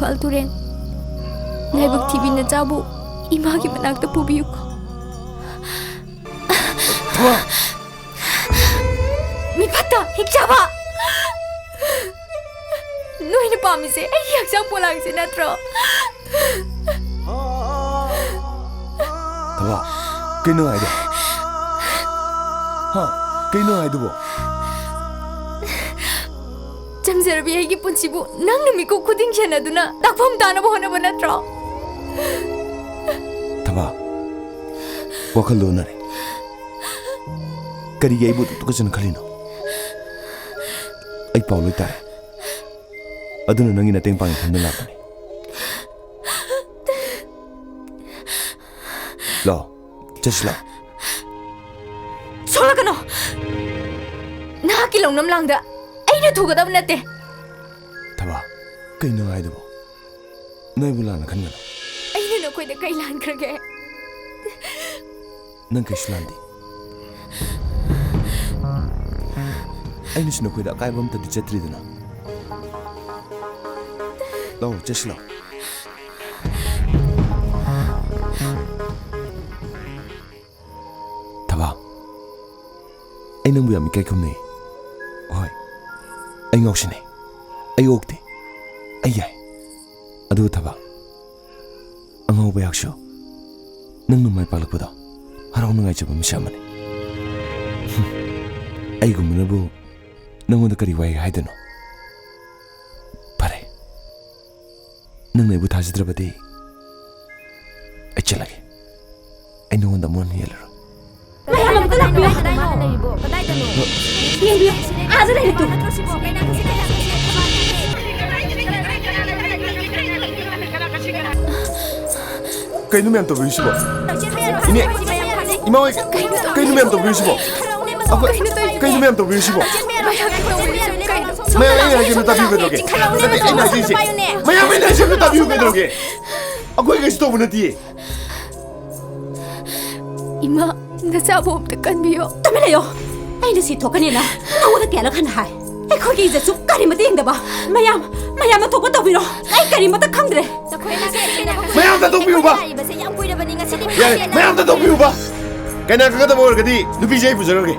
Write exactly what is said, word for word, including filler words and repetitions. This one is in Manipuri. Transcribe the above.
ꯏꯝꯐꯥꯜ ꯇꯨꯔꯦꯟ, ꯂꯥꯏꯕꯛ ꯊꯤꯕꯤ ꯅꯆꯥꯕꯨ ꯏꯃꯥꯒꯤ ꯃꯅꯥꯛꯇ ꯄꯨꯕꯤꯌꯨꯀꯣ꯫ ꯊꯕꯥ! ꯃꯤ ꯐꯠꯇ, ꯍꯤꯡꯆꯥꯕ! ꯅꯣꯏꯅ ꯄꯥꯝꯃꯤꯁꯦ ꯑꯩꯒꯤ ꯍꯛꯆꯥꯡ ꯄꯣꯂꯥꯡꯁꯦ ꯅꯠꯇ꯭ꯔꯣ? ꯊꯕꯥ, ꯀꯩꯅꯣ ꯍꯥꯏꯗꯣ? ꯍꯥ? ꯀꯩꯅꯣ ꯍꯥꯏꯗꯨꯕꯣ? ꯆꯝꯖꯔꯕꯤ ꯑꯩꯒꯤ ꯄꯨꯟꯁꯤꯕꯨ ꯅꯪꯅ ꯃꯤꯀꯨꯞ ꯈꯨꯗꯤꯡ ꯁꯦꯟꯅꯗꯨꯅ ꯇꯥꯛꯐꯝ ꯇꯥꯅꯕ ꯍꯣꯠꯅꯕ ꯅꯠꯇ꯭ꯔꯣ? ꯊꯕꯥ, ꯋꯥꯈꯜꯗꯣ ꯑꯣꯟꯅꯔꯦ꯫ ꯀꯔꯤꯒꯤ ꯑꯩꯕꯨ ꯑꯗꯨꯛ ꯇꯨꯀꯠꯆꯅ ꯈꯜꯂꯤꯅꯣ? ꯑꯩ ꯄꯥꯎ ꯂꯣꯏ ꯇꯥꯔꯦ꯫ ꯑꯗꯨꯅ ꯅꯪꯒꯤ ꯃꯇꯦꯡ ꯄꯥꯡꯒꯦ ꯈꯟꯗꯨꯅ ꯂꯥꯛꯄꯅꯤ꯫ ꯂꯥꯛꯑꯣ, ꯆꯠꯁꯤ ꯂꯥꯛꯑꯣ꯫ ꯁꯣꯛꯂꯛꯀꯅꯣ! ꯅꯍꯥꯛꯀꯤ ꯂꯧꯅꯝ ꯂꯥꯡꯗ ꯑꯩꯅ ꯊꯨꯒꯗꯕ ꯅꯠꯇꯦ꯫ ꯊꯕꯥ, ꯀꯩꯅꯣ ꯍꯥꯏꯗꯨꯕꯣ? ꯅꯣꯏꯕꯨ ꯂꯥꯟꯅ ꯈꯟꯒꯅꯨ꯫ ꯑꯩꯅ ꯅꯈꯣꯏꯗ ꯀꯩ ꯂꯥꯟꯈ꯭ꯔꯒꯦ? ꯅꯪ ꯀꯩꯁꯨ ꯂꯥꯟꯗꯦ꯫ ꯑꯩꯅꯁꯨ ꯅꯈꯣꯏꯗ ꯑꯀꯥꯏꯕ ꯑꯝꯇꯗꯤ ꯆꯠꯇ꯭ꯔꯤꯗꯅ꯫ ꯂꯥꯛꯑꯣ, ꯆꯠꯁꯤ ꯂꯥꯛꯑꯣ꯫ ꯊꯕꯥ, ꯑꯩ ꯅꯪꯕꯨ ꯌꯥꯝ ꯏꯀꯥꯏ ꯈꯨꯝꯅꯩ꯫ ꯍꯣꯏ, ꯑꯩ ꯉꯥꯎꯁꯤꯟꯅꯩ, ꯑꯩ ꯑꯣꯛꯇꯦ, ꯑꯩ ꯌꯥꯏ꯫ ꯑꯗꯨꯕꯨ ꯊꯕꯥ, ꯑꯉꯥꯎꯕ ꯑꯩꯍꯥꯛꯁꯨ ꯅꯪꯅ ꯃꯥꯏ ꯄꯥꯛꯂꯛꯄꯗꯣ ꯍꯔꯥꯎꯅ ꯉꯥꯏꯖꯕ ꯃꯤꯁꯛ ꯑꯃꯅꯤ꯫ ꯍꯨꯝ, ꯑꯩꯒꯨꯝꯕꯅꯕꯨ ꯅꯪꯉꯣꯟꯗ ꯀꯔꯤ ꯋꯥꯍꯩ ꯍꯥꯏꯗꯣꯏꯅꯣ? ꯐꯔꯦ, ꯅꯪꯅ ꯑꯩꯕꯨ ꯊꯥꯖꯗ꯭ꯔꯕꯗꯤ ꯑꯩ ꯆꯠꯂꯒꯦ꯫ ꯑꯩ ꯅꯉꯣꯟꯗ ꯑꯃꯨꯛ ꯍꯟꯅ ꯌꯦꯜꯂꯔꯣꯏ꯫ ꯃꯌꯥꯝ ꯑꯃꯇ ꯂꯥꯛꯄꯤꯌꯨ꯫ ꯌꯦꯡꯕꯤꯌꯨ, ꯑꯥꯗ ꯂꯩꯔꯦ ꯇꯨ꯫ ꯀꯩꯅꯣ ꯃꯌꯥꯝ ꯇꯧꯕꯤꯔꯤꯁꯤꯕꯣ? ꯏꯅꯦ, ꯏꯃꯥ ꯍꯣꯏ, ꯀꯩꯅꯣ ꯃꯌꯥꯝ ꯇꯧꯕꯤꯔꯤꯁꯤꯕꯣ? ꯑꯩꯈꯣꯏ, ꯀꯩꯅꯣ ꯃꯌꯥꯝ ꯇꯧꯕꯤꯔꯤꯁꯤꯕꯣ? ꯃꯌꯥꯝ, ꯑꯩꯅ ꯍꯥꯏꯁꯦ ꯑꯝꯇ ꯇꯥꯕꯤꯌꯨ ꯀꯩꯗꯧꯔꯒꯦ? ꯅꯠꯇꯦ, ꯑꯩꯅ ꯍꯥꯏꯁꯦ ꯏꯆꯦ꯫ ꯃꯌꯥꯝ, ꯑꯩꯅ ꯍꯥꯏꯁꯦ ꯑꯝꯇ ꯇꯥꯕꯤꯌꯨ ꯀꯩꯗꯧꯔꯒꯦ? ꯑꯩꯈꯣꯏ ꯀꯩꯁꯨ ꯇꯧꯕ ꯅꯠꯇꯤꯌꯦ꯫ ꯏꯃꯥ, ꯅꯆꯥꯕꯨ ꯑꯝꯇ ꯀꯟꯕꯤꯌꯣ꯫ ꯇꯨꯃꯤꯟ ꯂꯩꯌꯣ꯫ ꯑꯩꯅ ꯁꯤ ꯊꯣꯛꯀꯅꯤꯅ ꯅꯉꯣꯟꯗ ꯀꯌꯥꯔꯛ ꯍꯟꯅ ꯍꯥꯏ? ꯑꯩꯈꯣꯏꯒꯤ ꯏꯖꯠꯁꯨ ꯀꯔꯤꯃꯠꯇ ꯌꯦꯡꯗꯕ꯫ ꯃꯌꯥꯝ, ꯃꯌꯥꯝꯅ ꯊꯣꯛꯄ ꯇꯧꯕꯤꯔꯣ꯫ ꯑꯩ ꯀꯔꯤꯃꯠꯇ ꯈꯪꯗ꯭ꯔꯦ꯫ ꯃꯌꯥꯝꯗ ꯇꯧꯕꯤꯌꯨꯕ꯫ ꯌꯥꯔꯦ, ꯃꯌꯥꯝꯗ ꯇꯧꯕꯤꯌꯨꯕ꯫ ꯀꯩꯅꯥ ꯈꯪꯒꯗꯕ ꯑꯣꯏꯔꯒꯗꯤ ꯅꯨꯄꯤꯁꯦ ꯑꯩ ꯄꯨꯖꯔꯒꯦ꯫